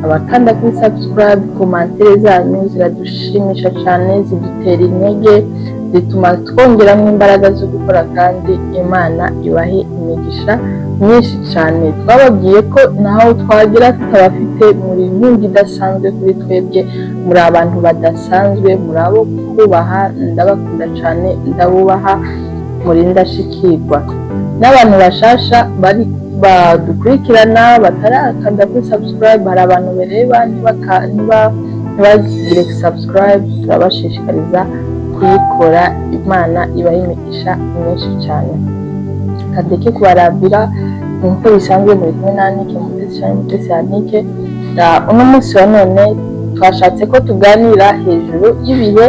Abakanda kuri subscribe, commentaires zanyu ziradushimisha cyane, zidutera intege, zituma twongeramo imbaraga zo gukora, kandi Imana ibahe imigisha myinshi cyane. Twababwiye ko naho twagera tutabafite, muri inkunga idasanzwe kuri twebwe, muri abantu badasanzwe, muri abo kubaha. Ndabakunda cyane, ndabubaha, muri ndashikirwa. N'abantu bashasha bari badukurikirana batarakanda kuri subscribe, hari abantu bareba ntibagire subscribe, turabashishikariza kuyikora. Imana ibahe imigisha myinshi cyane. Kadeke kubarambira, nk'uko bisanzwe muri kumwe na Anike Mutesi cyane, Mutesi Anike. Uno munsi wa none twashatse ko tuganira hejuru y'ibihe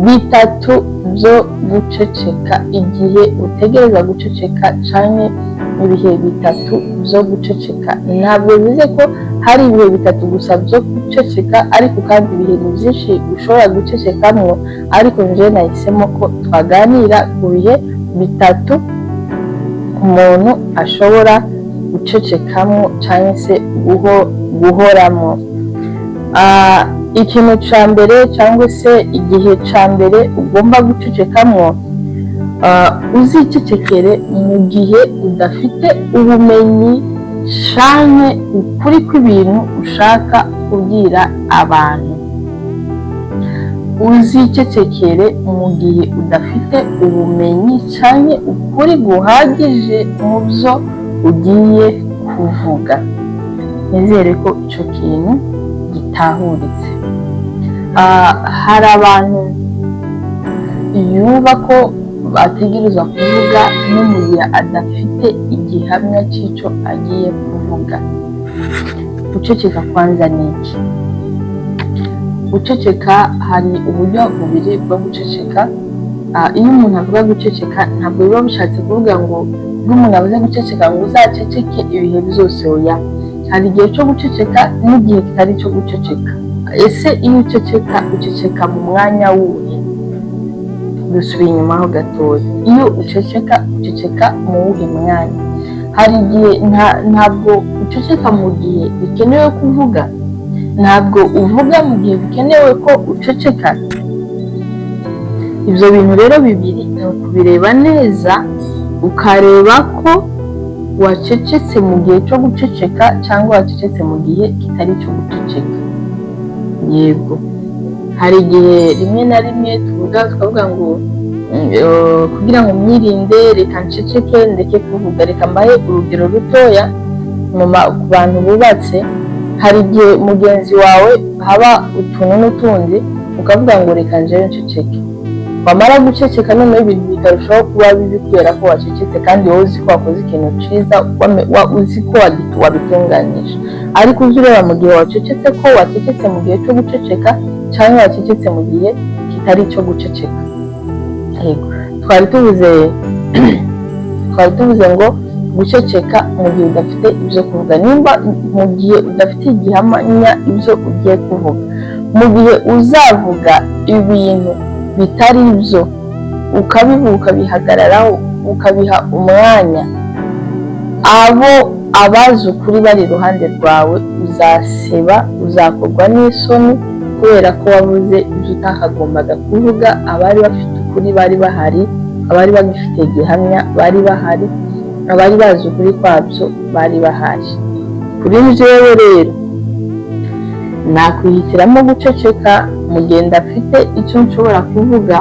bitatu byo guceceka, igihe utegereza guceceka canke ibihe bitatu byo guceceka. Ntabwo bivuze ko hari ibihe bitatu gusa byo guceceka, ariko kandi ibihe ni byinshi ushobora gucecekamwo, ariko njyewe nahisemo ko twaganira ku bihe bitatu umuntu ashobora gucecekamwo cyangwa se guhoramo. Ikintu cya mbere cyangwa se igihe cya mbere ugomba gucecekamwo, uzicecekere mu gihe udafite ubumenyi canke ukuri kw'ibintu ushaka kubwira abantu. Uzicecekere mu gihe udafite ubumenyi canke ukuri guhagije mu byo ugiye kuvuga. Nizere ko ico kintu gitahuritse. Hari abantu yumva ko bategerezwa kuvuga no mu gihe adafite igihamya cy'icyo agiye kuvuga. Guceceka kwanza ni iki? Guceceka, hari uburyo bubiri bwo guceceka. Iyo umuntu avuga guceceka, ntabwo biba bishatse kuvuga ngo iyo umuntu avuze guceceka ngo uzaceceke ibihe byose. Oya, hari igihe cyo guceceka n'igihe kitari icyo guceceka. Ese iyo uceceka, uceceka mu mwanya wuhe? Dusubiye inyuma ho gatoya, iyo uceceka, uceceka mu wuhe mwanya? Hari igihe ntabwo uceceka mu gihe bikenewe kuvuga, ntabwo uvuga mu gihe bikenewe ko uceceka. Ibyo bintu rero bibiri ni ukubireba neza, ukareba ko wacecetse mu gihe cyo guceceka cyangwa wacecetse mu gihe kitari icyo guceceka. Yego, hari igihe rimwe na rimwe tuvuga, tukavuga ngo kugira ngo mwirinde, reka nceceke, ndeke kuvuga. Reka mbahe urugero rutoya ku bantu bubatse. Hari igihe mugenzi wawe haba utuntu n'utundi, ukavuga ngo reka njyewe nceceke. Wamara guceceka, noneho ibintu bikarushaho kuba bibi kubera ko wacecetse, kandi wowe uzi ko wakoze ikintu cyiza, uzi ko wabitunganyije. Ariko uzi ureba mu gihe wacecetse ko wacecetse mu gihe cyo guceceka cyangwa wacecetse mu gihe kitari icyo guceceka. Yego, twari tuvuze ngo guceceka mu gihe udafite ibyo kuvuga, nimba mu gihe udafite igihamya ibyo ugiye kuvuga, mu gihe uzavuga ibintu bitari byo, ukabivuga, ukabihagararaho, ukabiha umwanya, abo abazi ukuri bari iruhande rwawe, uzaseba, uzakorwa n'isoni kubera ko wavuze ibyo utakagombaga kuvuga. Abari bafite ukuri bari bahari, abari bagifite gihamya bari bahari, abari bazi ukuri kwabyo bari bahari. Kuri njyewe rero, nakwihitiramo guceceka mu gihe ndafite icyo nshobora kuvuga,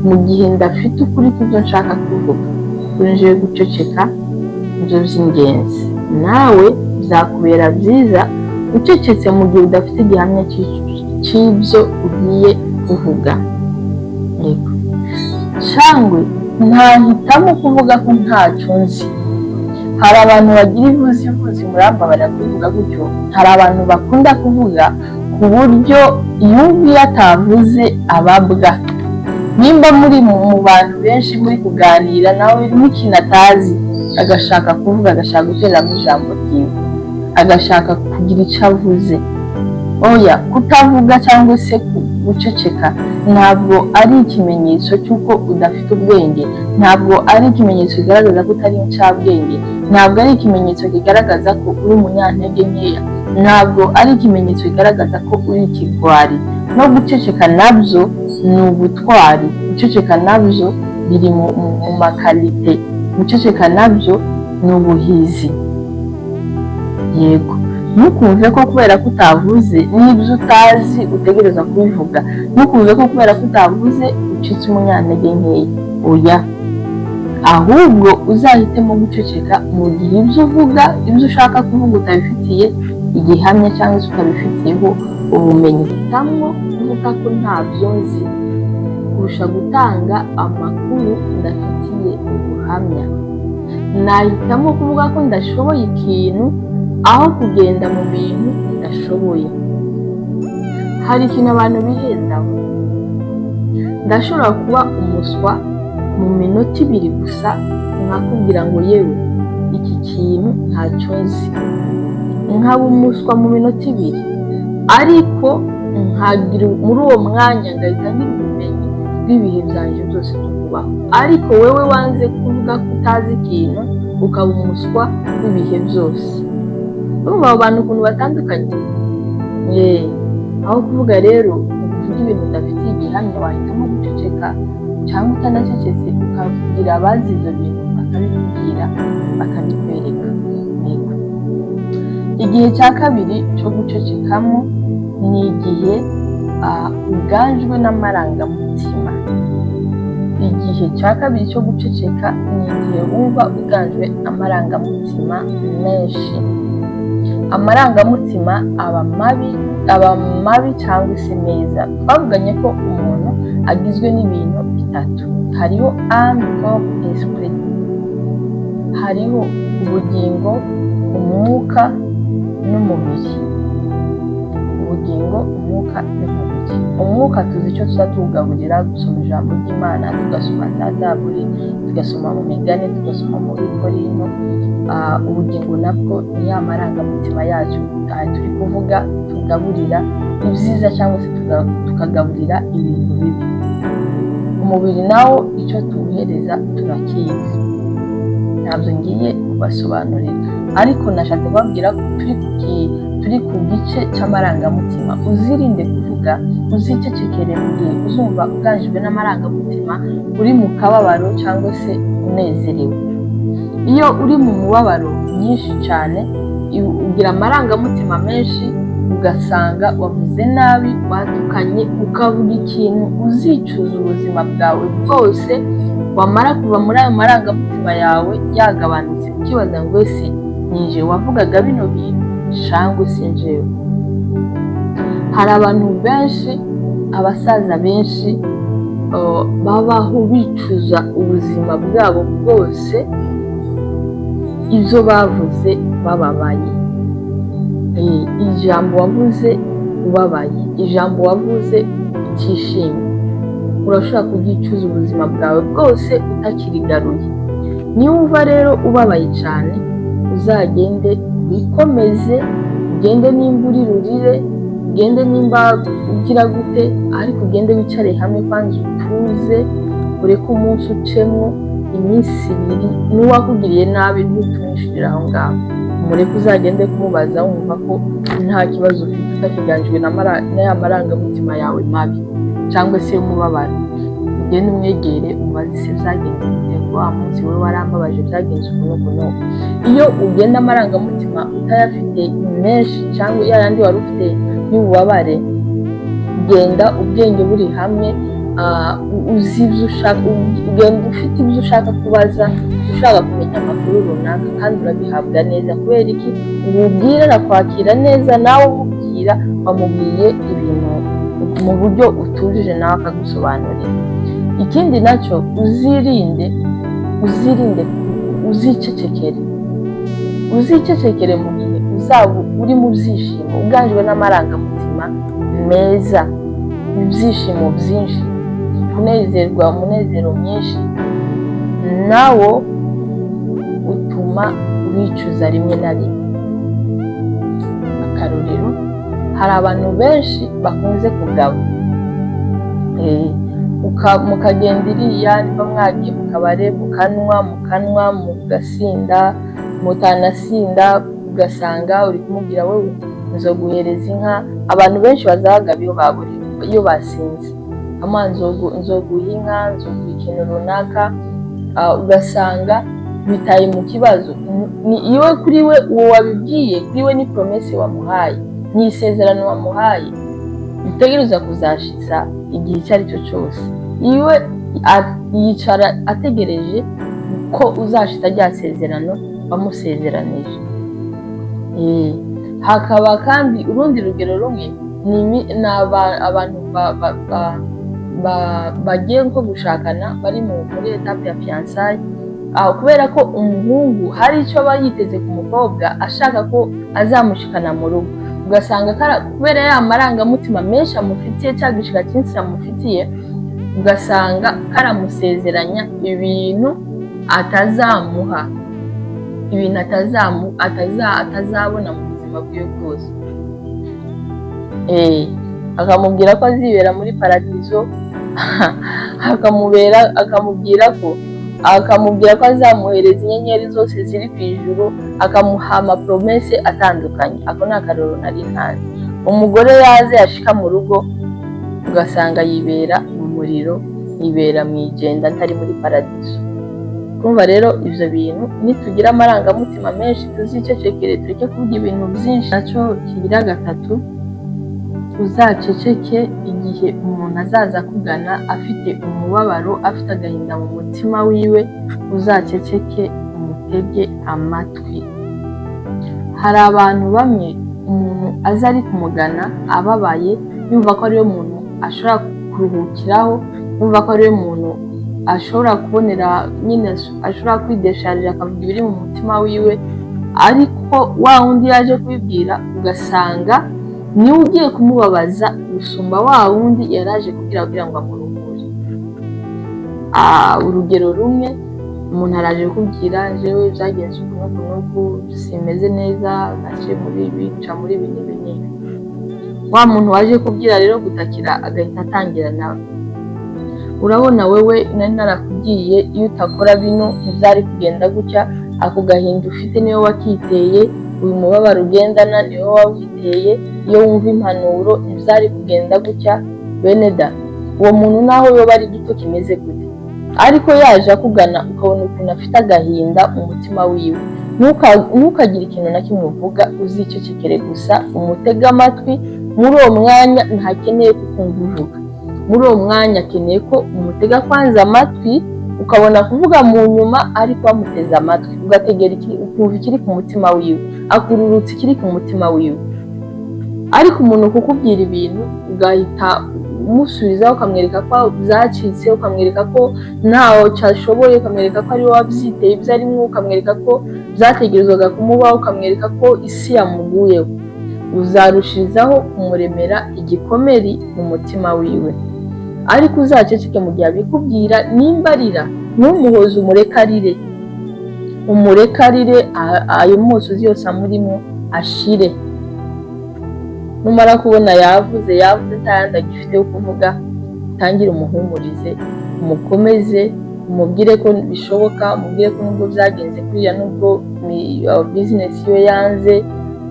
mu gihe ndafite ukuri kw'ibyo nshaka kuvuga. Kuri njyewe guceceka nibyo by'ingenzi. Nawe byakubera byiza ucecetse mu gihe udafite igihamya cy'ibyo ugiye kuvuga. Yego, cyangwa ntahitamo kuvuga ko ntacyo nzi. Hari abantu bagira ivuzivuzi, murambabarira kubivuga gutyo. Hari abantu bakunda kuvuga ku buryo yumva iyo atavuze ababwa. Nimba muri mu bantu benshi muri kuganira, nawe n'ikintu atazi agashaka kuvuga, agashaka guteramo ijambo ryiwe, agashaka kugira icyo avuze. Oya, kutavuga cyangwa se guceceka ntabwo ari ikimenyetso cy'uko udafite ubwenge, ntabwo ari ikimenyetso kigaragaza ko utari incabwenge, ntabwo ari ikimenyetso kigaragaza ko uri umunyantege nkeya. Ntabwo ari ikimenyetso kigaragaza ko uri ikigwari. No guceceka nabyo ni ubutwari. Guceceka nabyo biri mu ma qualités. Guceceka nabyo ni ubuhizi. Yego, ntukumve ko kubera ko utavuze n'ibyo utazi utegereza kubivuga. Ntukumve ko kubera ko utavuze ucitse umunyantege nkeya. Oya, ahubwo uzahitemo guceceka mu gihe ibyo uvuga, ibyo ushaka kuvuga, utabifitiye igihamya cyangwa se utabifitiyeho ubumenyi. Hitamo kuvuga ko ntabyo nzi kurusha gutanga amakuru ndafitiye ubuhamya. Nahitamo kuvuga ko ndashoboye ikintu aho kugenda mu bintu ndashoboye. Hari ikintu abantu bihendaho: ndashobora kuba umuswa mu minota 2 gusa, nkakubwira ngo yewe, iki kintu ntacyo nzi, nkaba umuswa mu minota 2, ariko nkagira muri uwo mwanya ngahita ngira ubumenyi bw'ibihe byanjye byose byo kubaho. Ariko wowe wanze kuvuga ko utazi ikintu, ukaba umuswa w'ibihe byose. Urumva abo bantu ukuntu batandukanye? Yeee, aho kuvuga rero uvuga ibintu udafitiye igihamya, wahitamo guceceka, cyangwa utanacecetse ukavugira abazi ibyo bintu bakabikubwira, bakabikwereka. Yego. Igihe cya kabiri cyo gucecekamo ni igihe uganjwe n'amarangamutima. Igihe cya kabiri cyo guceceka ni igihe wumva uganjwe n'amarangamutima menshi. Amarangamutima aba mabi, aba mabi cyangwa se meza. Twavuganye ko umuntu agizwe n'ibintu bitatu: hariho âme, corps, esprit, hariho ubugingo, umwuka n'umubiri. Ubugingo, umwuka n'umubiri. Umwuka tuzi icyo tuza tuwugaburira: gusoma ijambo ry'Imana, tugasoma za Zaburi, tugasoma mu Migani, tugasoma mu Bikorino. Ubugingo nabwo ni ya marangamutima yacu turi kuvuga, tugaburira ibyiza cyangwa se tukagaburira ibintu bibi. Umubiri nawo icyo tuwuhereza turakizi, ntabwo ngiye kubasobanurira, ariko nashatse kubabwira ko turi ku gice cy'amarangamutima. Uzirinde kuvuga, uzicecekere mu gihe uzumva uganjwe n'amarangamutima, uri mu kababaro cyangwa se unezerewe. Iyo uri mu mubabaro myinshi cyane, ugira amarangamutima menshi, ugasanga wavuze nabi, watukanye, ukavuga ikintu uzicuza ubuzima bwawe bwose. Wamara kuva muri ayo marangamutima yawe yagabanutse, ukibaza ngo ese nije wavugaga bino bintu cyangwa se njyewe? Hari abantu benshi, abasaza benshi, babaho bicuza ubuzima bwabo bwose ibyo bavuze bababaye. Ijambo wavuze ubabaye, ijambo wavuze utishimye, urashobora kuryicuza ubuzima bwawe bwose utakirigaruye. Niwumva rero ubabaye cyane, uzagende wikomeze, ugende nimba uri rurire, ugende nimba ugira gute, ariko ugende wicare hamwe kwanza utuze, ureke umunsi ucemwo, iminsi 2. N'uwakugiriye nabi ntutumwishurire aho ngaho, umureke uzagende kumubaza wumva ko nta kibazo ufite, utakiganjwe na ya marangamutima yawe mabi cyangwa se y'umubabaro. Ugende umwegere, umubaze: ese byagenze gute ko wa munsi wowe warambabaje, byagenze uku n'uku n'uku? Iyo ugenda amarangamutima utayafite menshi cyangwa ya yandi wari ufite y'ububabare, genda ubwenge buri hamwe, uzi ibyo ushaka, ugenda ufite ibyo ushaka kubaza, ushaka kumenya amakuru runaka, kandi urabihabwa neza. Kubera iki? Umubwira arakwakira neza, nawe umubwira wamubwiye ibintu mu buryo utujije, nawe akagusobanurira. Ikindi nacyo, uzirinde, uzirinde, uzicecekere, uzicecekere mu gihe uzaba uri mu byishimo, uganjwe n'amarangamutima meza, ibyishimo byinshi, kunezerwa, umunezero mwinshi, nawo utuma wicuza rimwe na rimwe. Akarorero, hari abantu benshi bakunze kugaba, mukagenda iriya, niba mwagiye mu kabare, mukanywa, mukanywa, mugasinda, mutanasinda, ugasanga uri kumubwira wowe Nzoguhereza inka. Abantu benshi bazabagaba iyo baburiwe, iyo basinze ama nzoguha inka, nzoguha ikintu runaka, ugasanga bitaye mu kibazo. Ni iwe, kuri we, uwo wabibwiye, kuri we ni promesse wamuhaye, ni isezerano wamuhaye utegereza kuzashitsa igihe icyo ari cyo cyose. Iwe yicara ategereje ko uzashitsa rya sezerano wamusezeranije. Hakaba kandi urundi rugero rumwe, ni abantu bagiye nko gushakana, bari muri étape ya fiançailles. Kubera ko umuhungu hari icyo aba yiteze ku mukobwa, ashaka ko azamushikana mu rugo, ugasanga kubera ya marangamutima menshi amufitiye, cya gishika cyinshi amufitiye, ugasanga karamusezeranya ibintu atazamuha, ibintu atazabona mu buzima bwiwe bwose. Akamubwira ko azibera muri paradizo, akamubera akamubwira ko azamuhereza inyenyeri zose ziri ku ijuru, akamuha amapromesses atandukanye. Ako ni akarorero nari ntazi. Umugore yaze yashika mu rugo, ugasanga yibera mu muriro, yibera mu igenda, atari muri paradizo. Kumva rero ibyo bintu, nitugira amarangamutima menshi, tuzicecekere, tureke kuvuga ibintu byinshi. Nacyo kigira gatatu, uzaceceke igihe umuntu azaza akugana afite umubabaro, afite agahinda mu mutima wiwe. Uzaceceke, umutege amatwi. Hari abantu bamwe umuntu aza ari kumugana ababaye, yumva ko ariwe muntu ashobora kuruhukiraho, yumva ko ariwe muntu ashobora kubonera nyine, ashobora kwidesharira, akavuga ibiri mu mutima wiwe. Ariko wa wundi yaje kubibwira, ugasanga niwe ugiye kumubabaza gusumba wa wundi yari aje kubwira kugira ngo amuruhure. Urugero rumwe, umuntu araje kukubwira: "Jewe byagenze uku n'uku n'uku, simeze neza, naciye muri ibi, nca muri ibi n'ibi n'ibi." Wa muntu waje kubwira rero, gutakira, agahita atangira nawe: "Urabona wewe, nari narakubwiye, iyo utakora bino ntibyari kugenda gutya. Ako gahinda ufite niwe wakiteye, uyu mubabaro ugendana niwe wawiteye, iyo wumva impanuro ntibyari kugenda gutya." Bene da, uwo muntu naho yoba ari gito kimeze gute, ariko yaje akugana ukabona ukuntu afite agahinda mu mutima wiwe, ntukagire ikintu na kimwe uvuga, uzicecekere gusa, umutege amatwi. Muri uwo mwanya ntakeneye kukumva uvuga, muri uwo mwanya akeneye ko umutega kwanza amatwi, ukabona kuvuga mu nyuma. Ariko wamuteze amatwi, ugategera, ukumva ikiri ku mutima wiwe, akururutsa ikiri ku mutima wiwe. Ariko umuntu kukubwira ibintu, ugahita umusubizaho, ukamwereka ko byacitse, ukamwereka ko ntawe cyashoboye, ukamwereka ko ari wowe wabyiteye ibyo arimo, ukamwereka ko byategerezwaga kumubaho, ukamwereka ko isi yamuguyeho, uzarushirizaho kumuremera igikomeri mu mutima wiwe. Ariko uzaceceke mu gihe abikubwira. Nimba arira, ntumuhoze, umureke arire, umureke arire, ayo mosozi yose amurimo ashire. Numara kubona yavuze, yavuze, nta yandi agifite yo kuvuga, utangire umuhumurize, umukomeze, umubwire ko bishoboka, umubwire ko nubwo byagenze kuriya, nubwo business ye yanze,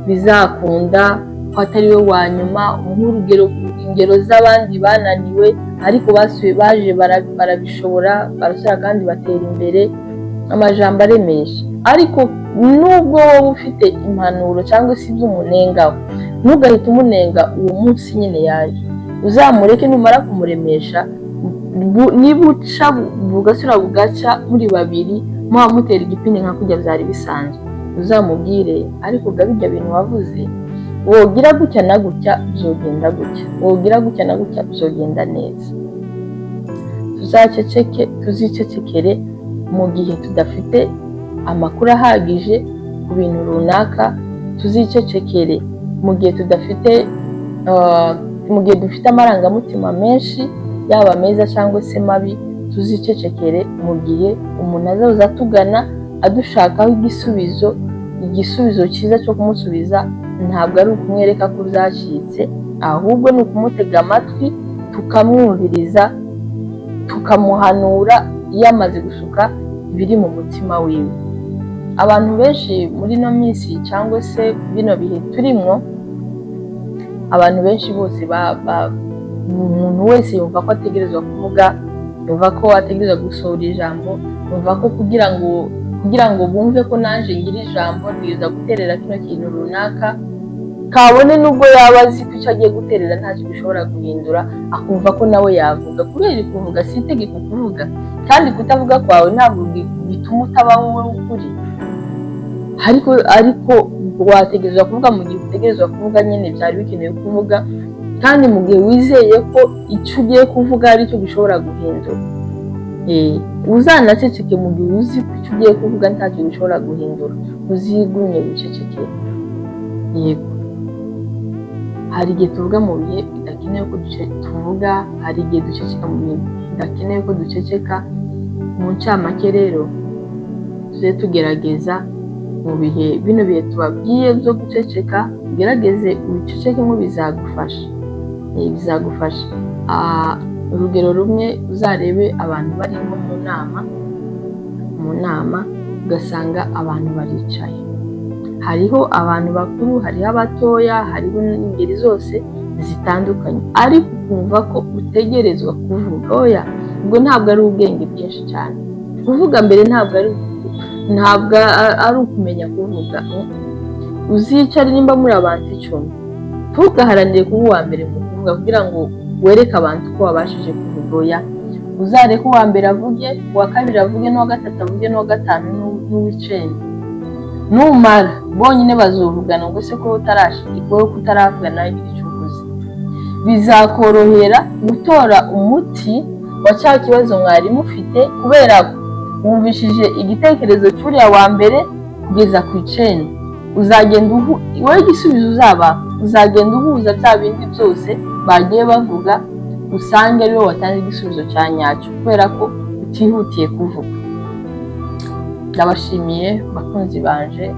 bizakunda, ko atari we wa nyuma. Umuhe urugero, ingero z'abandi bananiwe ariko basuye, baje barabishobora, barasubira kandi batera imbere. Amajambo aremesha. Ariko nubwo wowe ufite impanuro cyangwa se ibyo umunengaho, ntugahite umunenga uwo munsi nyine yaje. Uzamureke, numara kumuremesha, nibuca bugasubira bugaca, muri babiri muba mutera igipindi nka kurya byari bisanzwe, uzamubwire: "Ariko ga bijya bintu wavuze, wogira gutya na gutya byogenda gutya, wogira gutya na gutya byogenda neza." Tuzaceceke, tuzicecekere mu gihe tudafite amakuru ahagije ku bintu runaka, tuzicecekere mu gihe tudafite mu gihe dufite amarangamutima menshi, yaba meza cyangwa se mabi, tuzicecekere mu gihe umuntu azaza atugana adushakaho igisubizo. Igisubizo cyiza cyo kumusubiza ntabwo ari ukumwereka ko byacitse, ahubwo ni ukumutega amatwi, tukamwumviriza, tukamuhanura yamaze gusuka ibiri mu mutima wiwe. Abantu benshi muri ino minsi cyangwa se bino bihe turimwo. Abantu benshi bose umuntu wese yumva ko ategerezwa kuvuga, yumva ko ategerezwa gusohora ijambo, yumva ko kugira ngo bumve ko naje ngira ijambo, ntegereza guterera kino kintu runaka, kabone nubwo yaba azi ko icyo agiye guterera ntacyo gishobora guhindura, akumva ko nawe yavuga. Kubera kuvuga si itegeko kuvuga, kandi kutavuga kwawe ntabwo bituma utaba wowe ukuri. Ariko wategerezwa kuvuga mu gihe utegerezwa kuvuga nyine, byari bikenewe kuvuga, kandi mu gihe wizeye ko icyo ugiye kuvuga ari cyo gishobora guhindura. Uzanaceceke mu gihe uzi ko icyo ugiye kuvuga ntacyo gishobora guhindura, uzigumye wicecekere. Yego, hari igihe tuvuga mu bihe bidakenewe ko tuvuga, hari igihe duceceka mu bihe bidakenewe ko duceceka. Mu ncamake rero, tuze tugerageza mu bihe bino bihe tubabwiye byo guceceka, ugerageze wicecekemo, bizagufasha. Bizagufasha. Urugero rumwe, uzarebe abantu bari nko mu nama, ugasanga abantu baricaye, hariho abantu bakuru, hariho abatoya, hariho n'ingeri zose zitandukanye, ariko ukumva ko utegerezwa kuvuga. Oya, ubwo ntabwo ari ubwenge bwinshi cyane. Kuvuga mbere ntabwo ari ukumenya kuvuga. Uzicare, nimba muri abantu 10, ntugaharanire kuba uwa mbere mu kuvuga kugira ngo wereke abantu ko wabashije kuvuga. Oya, uzareke uwa mbere avuge, uwa kabiri avuge, n'uwa gatatu avuge, n'uwa gatanu, n'uw'icenda. Numara bonyine bazovugana ngo ese ko wowe kutaravuga nawe icyo uvuze? Bizakorohera gutora umuti wa cya kibazo mwari mufite, kubera wumvishije igitekerezo cy'uriya wa mbere kugeza ku icenda. Uzagenda wowe igisubizo uzaba, uzagenda uhuza bya bindi byose bagiye bavuga, usange ariwe watanze igisubizo cya nyacyo, kubera ko utihutiye kuvuga. Ndabashimiye, bakunzi banje.